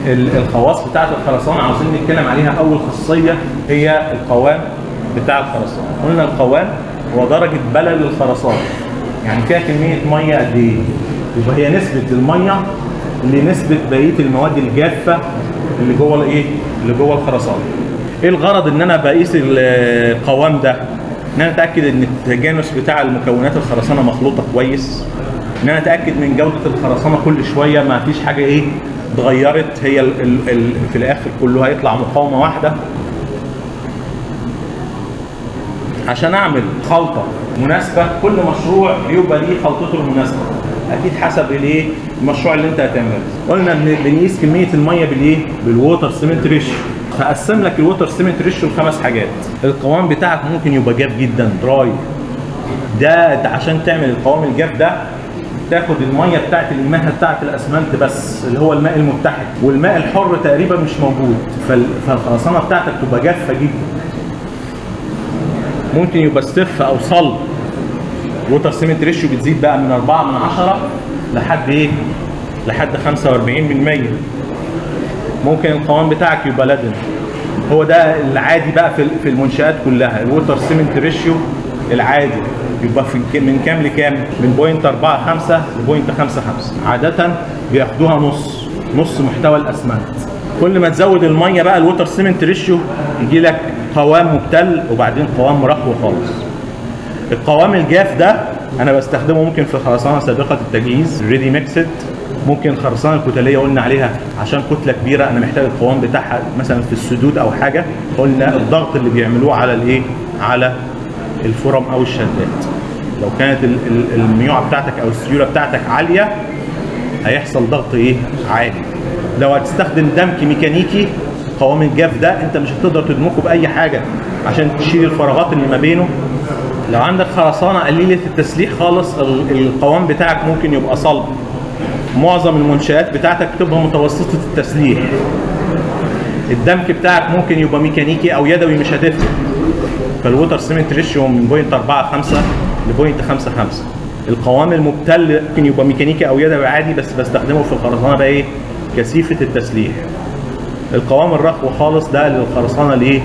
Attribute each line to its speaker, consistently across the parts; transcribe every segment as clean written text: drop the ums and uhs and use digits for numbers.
Speaker 1: الخواص بتاعه الخرسانه عاوزين نتكلم عليها. اول خاصية هي القوام بتاع الخرسانه. قلنا القوام هو درجه بلل الخرسانه، يعني فيها كمية مية قد ايه، يبقى هي نسبه المية لنسبه بقية المواد الجافه اللي جوه الايه، اللي جوه الخرسانه. ايه الغرض ان انا بقيس القوام ده؟ ان انا اتاكد ان التجانس بتاع المكونات الخرسانه مخلوطه كويس، ان انا اتاكد من جوده الخرسانه كل شوية ما فيش حاجة ايه اتغيرت، هي ال ال في الاخر كله هيطلع مقاومة واحدة. عشان اعمل خلطه مناسبة، كل مشروع بيبقى ليه خلطته المناسبة اكيد حسب الايه المشروع اللي انت هتعمله. قلنا ان بنقيس كمية المية بالايه؟ بال water cement ratio. فقسم لك ال water cement ratio لخمس حاجات. القوام بتاعك ممكن يبقى جاف جدا dry، ده عشان تعمل القوام الجاف ده تاخد المية بتاعت الماء بتاعت الاسمنت بس، اللي هو الماء المتحد، والماء الحر تقريبا مش موجود، فالخرسانه بتاعتك تبقى جافة جدا. ممكن يبقى stiff او صلب. water cement ratio بتزيد بقى من 4 من 10 لحد ايه؟ لحد 45%. ممكن القوام بتاعك يبقى لدن، هو ده العادي بقى في المنشآت كلها. ال water cement ratio العادي يبقى في من كام لكام؟ من 0.45 ل 0.55. عادة بياخدوها نص محتوى الاسمنت. كل ما تزود المية بقى ال water cement ratio يجي لك قوام مبتل وبعدين قوام رخو خالص. القوام الجاف ده انا بستخدمه ممكن في خرسانه سابقه التجهيز ready mixed، ممكن الخرسانه الكتليه قلنا عليها عشان كتلة كبيرة انا محتاج القوام بتاعها مثلا في السدود او حاجة، قلنا الضغط اللي بيعملوه على الايه؟ على الفرم او الشدات. لو كانت الميوعه بتاعتك او السيولة بتاعتك عالية هيحصل ضغط ايه؟ عالي. لو هتستخدم دمك ميكانيكي قوام الجاف ده انت مش هتقدر تدمكه باي حاجة عشان تشيل الفراغات اللي ما بينه. لو عندك خرسانه قليله التسليح خالص القوام بتاعك ممكن يبقى صلب. معظم المنشآت بتاعتك بتبقى متوسطه التسليح. الدمك بتاعك ممكن يبقى ميكانيكي او يدوي مش هتفرق. فال water cement ratio من 0.45 ل 0.55. القوام المبتل ممكن يبقى ميكانيكي او يدوي عادي، بس بستخدمه في الخرسانه بقى ايه؟ كثيفة التسليح. القوام الرخو خالص ده للخرسانه ليه؟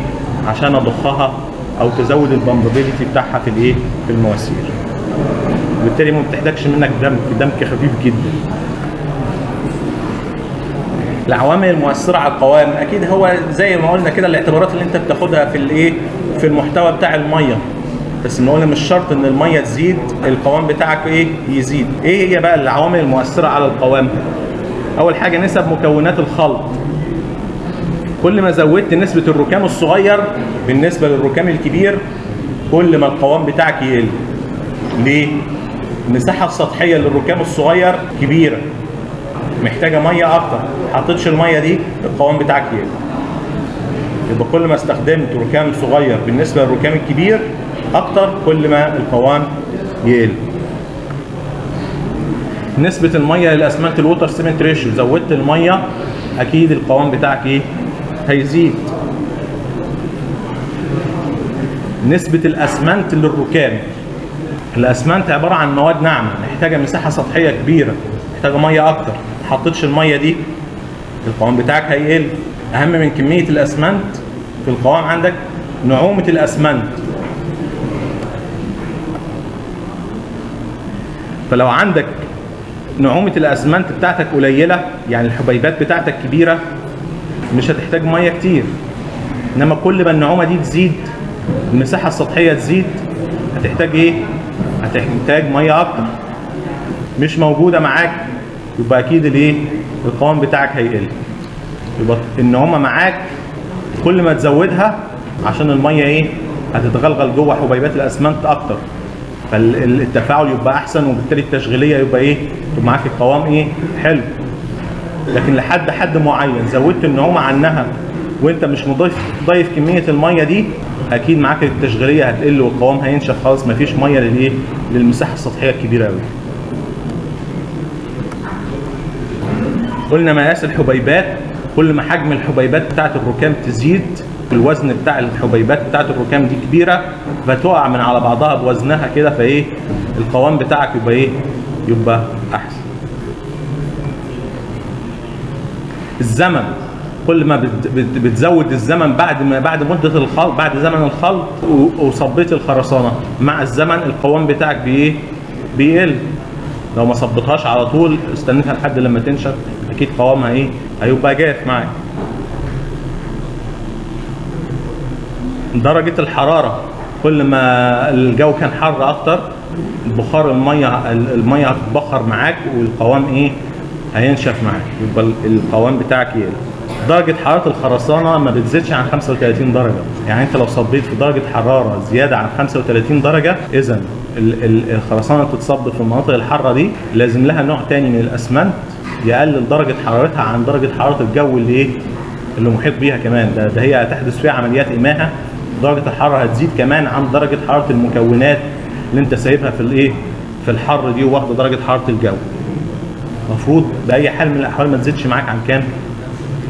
Speaker 1: عشان اضخها او تزود ال pumpability بتاعها في الايه؟ في المواسير. وبالتالي ما بتحتاجش منك دمك، دمك خفيف جدا. العوامل المؤثرة على القوام اكيد هو زي ما قلنا كده الاعتبارات اللي انت بتاخدها في الايه؟ في المحتوى بتاع المية. بس ما قلنا مش شرط ان المية تزيد القوام بتاعك ايه؟ يزيد. ايه هي بقى العوامل المؤثرة على القوام؟ اول حاجة نسب مكونات الخلط. كل ما زودت نسبه الركام الصغير بالنسبة للركام الكبير كل ما القوام بتاعك يقل. ليه؟ المساحة السطحية للركام الصغير كبيرة، محتاجه مية اكتر، حطيتش المية دي القوام بتاعك يقل. يبقى كل ما استخدمت ركام صغير بالنسبة للركام الكبير اكتر كل ما القوام يقل. نسبه المية للاسمنت ال water cement ratio، زودت المية اكيد القوام بتاعك ايه؟ هيزيد. نسبة الأسمنت للركام. الأسمنت عبارة عن مواد ناعمة محتاجة مساحة سطحية كبيرة، محتاجة مية أكتر، ما حطيتش المية دي القوام بتاعك هيقل. أهم من كمية الأسمنت في القوام عندك نعومة الأسمنت. فلو عندك نعومة الأسمنت بتاعتك قليلة، يعني الحبيبات بتاعتك كبيرة، مش هتحتاج مية كتير. انما كل ما النعومه دي تزيد، المساحة السطحية تزيد، هتحتاج ايه؟ هتحتاج مية اكتر. مش موجودة معاك يبقى اكيد الايه؟ القوام بتاعك هيقل. يبقى النعومه معاك كل ما تزودها عشان المية ايه؟ هتتغلغل جوه حبيبات الاسمنت اكتر، فالتفاعل يبقى احسن، وبالتالي التشغيلية يبقى ايه؟ يبقى معاك القوام ايه؟ حلو. لكن لحد حد معين زودت النعومه عنها وانت مش ضايف كمية المية دي، اكيد معاك التشغيلية هتقل والقوام هينشف خالص، مفيش مية للايه؟ للمساحه السطحية الكبيرة قوي. قلنا مقاس الحبيبات، كل ما حجم الحبيبات بتاعت الركام تزيد، الوزن بتاع الحبيبات بتاعت الركام دي كبيرة، فتقع من على بعضها بوزنها كده، فايه؟ القوام بتاعك يبقى ايه؟ يبقى احسن. الزمن، كل ما بتزود الزمن بعد مده الخلط، بعد زمن الخلط وصبيت الخرسانه، مع الزمن القوام بتاعك بايه؟ بيقل. لو ما صبيتهاش على طول، استنيتها لحد لما تنشف، اكيد قوامها ايه؟ هيبقى جاف معاك. درجة الحرارة، كل ما الجو كان حر اكتر، بخار المية هتتبخر معاك والقوام ايه؟ هينشف معاك، يبقى القوام بتاعك يقل. درجة حرارة الخرسانة ما بتزيدش عن 35 درجة، يعني انت لو صبيت في درجة حرارة زيادة عن 35 درجة، اذا الخرسانة بتتصب في المناطق الحارة دي لازم لها نوع تاني من الاسمنت يقلل درجة حرارتها عن درجة حرارة الجو اللي ايه؟ اللي محيط بيها كمان. ده هي هتحدث فيها عمليات إماهة، درجة الحرارة هتزيد كمان عن درجة حرارة المكونات اللي انت سايبها في الايه؟ في الحر دي وواخده درجة حرارة الجو. المفروض بأي حال من الأحوال ما تزيدش معاك عن كام؟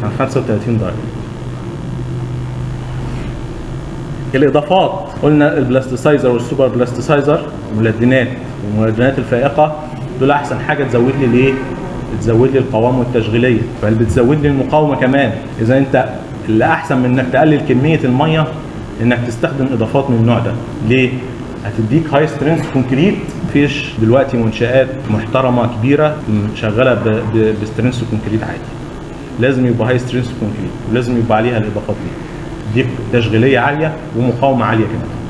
Speaker 1: عن 35 درجة. الإضافات، قلنا ال plasticizer وال super plasticizer، الملدنات والملدنات الفائقة، دول أحسن حاجة تزود لي الايه؟ بتزود لي القوام والتشغيلية، بل بتزود لي المقاومة كمان. إذا أنت اللي أحسن من إنك تقلل كمية المية إنك تستخدم إضافات من النوع ده. ليه؟ هتديك high strength concrete. مفيش دلوقتي منشآت محترمة كبيرة شغالة ب strength concrete عادي، لازم يبقى high strength concrete ولازم يبقى عليها الإضافات دي، دي تشغيلية عالية ومقاومة عالية كمان.